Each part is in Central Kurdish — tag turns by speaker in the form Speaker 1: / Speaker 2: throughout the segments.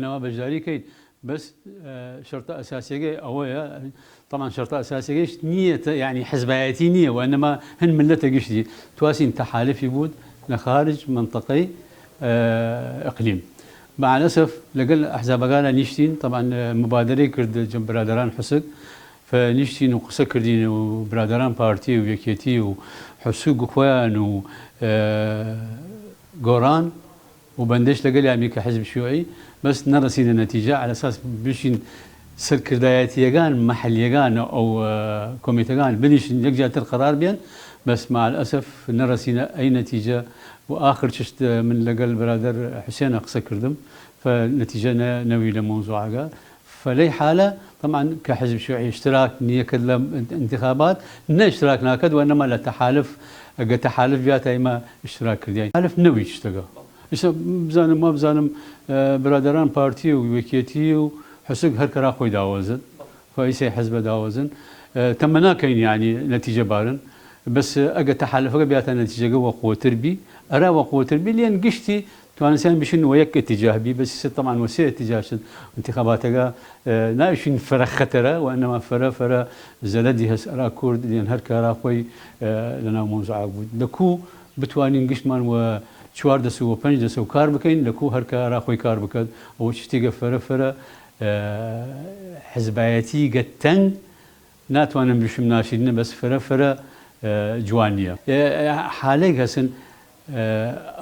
Speaker 1: نەوە بەشداری کەیت بەس شەرتە ئەساسیەکەی ئەوەیە تەبعەن شەرتە ئەساسیەکەیش نییە یعنی حزبایەتی نییە وانما هن ملەتە گشتی تواسین تەحالفی بود لە خارج منطقەی اقلیم مع الاسف لەگەل ئەحزابەکانە نیشتین طبعا مبادرەی کرد جەم برادەران حسک فنیشتین و قسە کردین و برادەران پارتی و یەکێتی و حسوک خۆیان و گۆڕان و بەندەش لەگەلیان بی کە حزب شیوعی بەس نەڕەسینە نەتیجە عەلە ئەساس بشین سەرکردایەتیەگان مەحەلیەگان ئەو کۆمیتەگان بنیشن یەک جار تر قەرار بیەن بەس مع الاسف نەڕەسینە ئەی نەتیجە و ئاخر چشت من لەگەل برادەر حوسێنە قسە کردم فنەتیجە نەوی لە مەوزوعەگە فلەی حالە طبعا کە حزب شیوعی اشتراک نیەکەد لە انتخابات نە اشتراک ناکەد وانما لە تحالف ئەگەر تحالف بیاتە ئیمە اشتراک کردیاین تحالف نەوی چشتەگە ئیسە بزانم وابزانم برادەران پارتی و یەکێتی و حسک هەر کەرا خۆی داوەزن فئیسەی حزبە داوەزن تەمەنا کەین یانی نەتیجە بارن بەس ئەگەر تحالفەگە بیاتە نەتیجەگە وە قوەتر بی ئەرا وە قوەتر بی لێن گشتی توانستیان بشن وە یەک ئتجاه بی بەس ئیسە تەبعەن وە سێ ئتجاه چن ئنتخاباتەگە ناویشین فرە خەتەرە وئنما فرە فرە زەلەدی هەس ئەرا کورد لێن هەر کارا خوەی لە ناو مەوزوعا بوود لە کوو بتوانین گشتمان وە چوار دەس و وە پەنج دەسەو کار بکەین لە کوو هەر کارا خوەی کار بکەد ئەوە چشتیگە فرە فرە حزبایەتیگە تەنگ ناتوانم بویشم ناشرینە بەس فرە فرە جوان نیە حالەیگ هەسن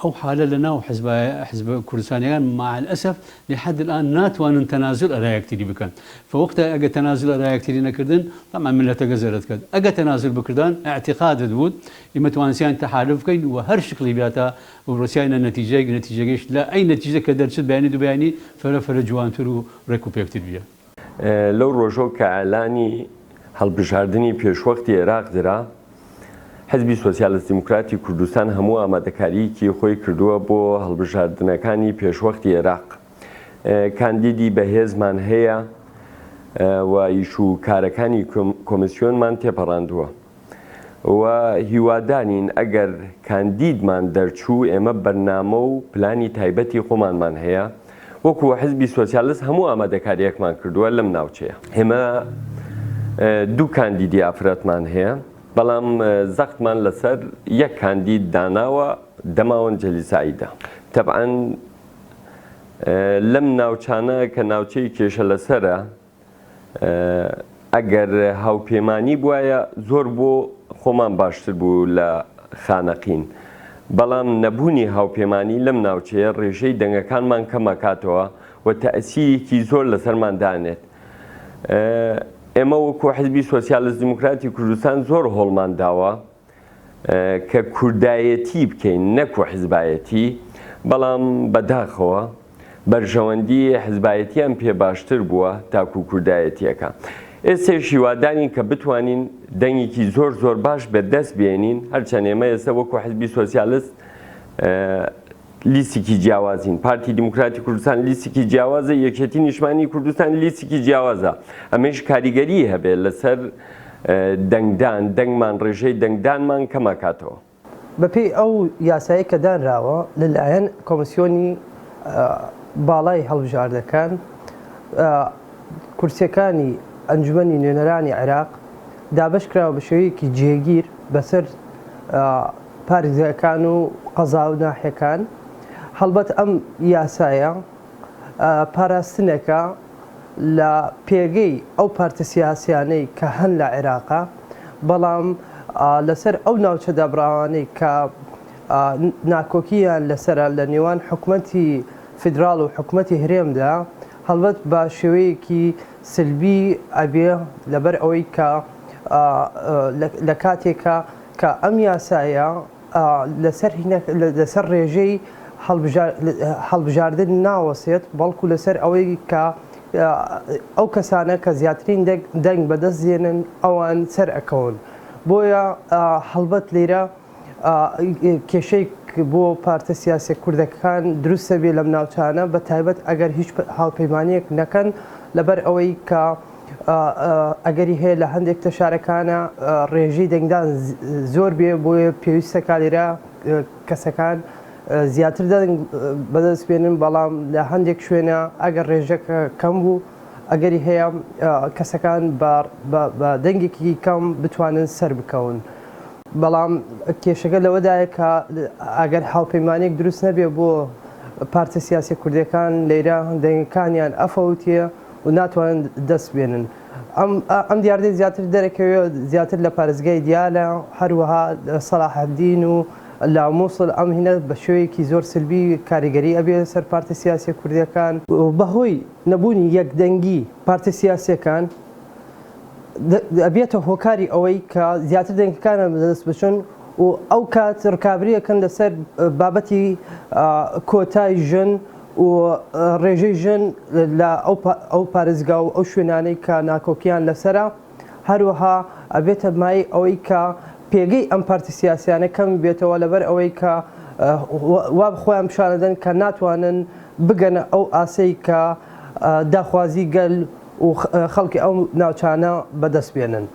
Speaker 1: ئەو حالە لە ناو حزبە کوردستانیەکان مع الاسف لحد الان ناتوانن تەنازول ئەرا یەکتری بکەن فوەختە ئەگە تەنازول ئەرا یەکتری نەکردن طبعا ملەتەگە زەرەد کەد ئەگە تەنازول بکردان اعتقادت بوود ئیمە توانسیان تەحالف بکەین وە هەر شکڵی بیاتا و رسیاینە نەتیجەیگ نەتیجەگەیش لە ئەی نەتیجە کە دەرچد بەیانی دو بەیانی فرە فرە جوانتر و رێک و پێکتر بیە.
Speaker 2: لەو ڕۆژەو کە ئیعلانی هەڵبژاردنی پێشوەختی عێراق درا، حزبی سۆسیالست دیموکراتی کوردستان هەموو ئامادەکارییەکی خۆی کردووە بۆ هەڵبژاردنەکانی پێشوەختی عێراق. کاندیدی بەهێزمان هەیە و ئیش و کارەکانی کۆمیسیۆنمان تێپەڕاندووە. و هیوادارین ئەگەر کاندیدمان دەرچوو ئێمە بەرنامە و پلانی تایبەتی خۆمانمان هەیە وەکو حزبی سۆسیالست هەموو ئامادەکاریەکمان کردووە لەم ناوچەیە. ئێمە دوو کاندیدی ئافرەتمان هەیە بەڵام زەختمان لەسەر یەک کاندید داناوە دەماوەند جەلیل سەعیدە. تەبعەن لەم ناوچانە کە ناوچەی کێشە لەسەرە ئەگەر هاوپەیمانی بوایە زۆر بۆ خۆمان باشتر بوو لە خانەقین، بەڵام نەبوونی هاوپەیمانی لەم ناوچەیە ڕێژەی دەنگەکانمان کەمەکاتەوە و تەئسیرێکی زۆر لەسەرمان دانێت. ئێمە وەکو حزبی سۆسیالست دیموکراتی کوردستان زۆر هۆڵمان داوە کە کوردایەتی بکەین نەکو حزبایەتی، بەڵام بەداخەوە بەرژەوەندی حزبایەتیان پێ باشتر بووە تاکو کوردایەتیەکە. ئێستێش هیوادارین کە بتوانین دەنگێکی زۆر زۆر باش بە دەست بێنین، هەرچەند ئێمە ئێستا وەکو حزبی سۆسیالست لیستێکی جیاوازین، پارتی دیموکراتی کوردستان لیستێکی جیاوازە، یەکێتی نیشتمانی کوردستان لیستێکی جیاوازە، ئەمەیش کاریگەری هەبێت لەسەر دەنگدان، دەنگمان ڕێژەی دەنگدانمان کەمەکاتەوە.
Speaker 3: بەپێی ئەو یاسایەی کە دانراوە لەلایەن کۆمسیۆنی باڵای هەڵبژاردەکان، کورسیەکانی ئەنجومەنی نوێنەرانی عێراق دابەشکراوە بە شێوەیەکی جێگیر بەسەر پارێزگاکان و قەزا و ناحیەکان، هەڵبەت ئەم یاسایە پاراستنێکە لە پێگەی ئەو پارتە سیاسیانەی کە هەن لە عێراقا، بەڵام لەسەر ئەو ناوچە دابڕاوانەی کە ناکۆکییان لەسەرە لە نێوان حکومەتی فیدراڵ و حکومەتی هەرێمدا، هەڵبەت بە شێوەیەکی سلبی ئەبێ لەبەر ئەوەی کە لە کاتێکا کە ئەم یاسایە لەسەر لەسەر ڕێژەی هەڵبژاردن ناوەسێت، بەڵکو لەسەر ئەوەی کە ئەو کەسانە کە زیاترین دەنگ بەدەست دێنن ئەوان سەر ئەکەون. بۆیە هەڵبەت لێرە کێشەیەک بۆ پارتە سیاسیە کوردەکان دروست دەبێت لەم ناوچانە، بە تایبەت ئەگەر هیچ هاوپەیمانیەک نەکەن، لەبەر ئەوەی کە ئەگەری هەیە لە هەندێک لە شارەکانە ڕێژەی دەنگدان زۆر بێ، بۆیە پێویستە کە لێرە کەسەکان زیاتر دەنگ بەدەست بێنن، بەڵام لە هەندێک شوێنە ئەگەر ڕێژەکە کەم بوو ئەگەری هەیە کەسەکان بە دەنگێکی کەم بتوانن سەربکەون. بەڵام کێشەکە لەوەدایە کە ئەگەر هاوپەیمانیەک دروست نەبێ بۆ پارتە سیاسیە کوردیەکان لەیرە دەنگەکانیان ئەفەوتێ و ناتوانن دەست بێنن. ئەم ئەم دیاردەی زیاتر دەرەکەوێ زیاتر لە پارێزگای دیالە هەروەها سەلاحەدین و لە موسڵ ئەم هینە بە شێوەیەکی زۆر سلبی کاریگەری ئەبێ سەر پارتە سیاسیە کوردیەکان. بەهۆی نەبوونی یەکدەنگی پارتە سیاسیەکان ئەبێتە هۆکاری ئەوەی کە زیاتر دەنگەکانیان بەدەست بچن و ئەو کات ڕکابریەکەن لەسەر بابەتی کۆتای ژن و ڕێژەی ژن لە ئەو پارێزگا و ئەو شوێنانەی کە ناکۆکیان لەسەرە، هەروەها ئەبێتە مایەی ئەوەی کە پێگەی ئەم پارتە سیاسیانە کەم بێتەوە لەبەر ئەوەی کە وا خۆیان پیشانەدەن کە ناتوانن بگەنە ئەو ئاسەی کە داخوازی گەل و خەڵکی ئەو ناوچانە بەدەست بێنن.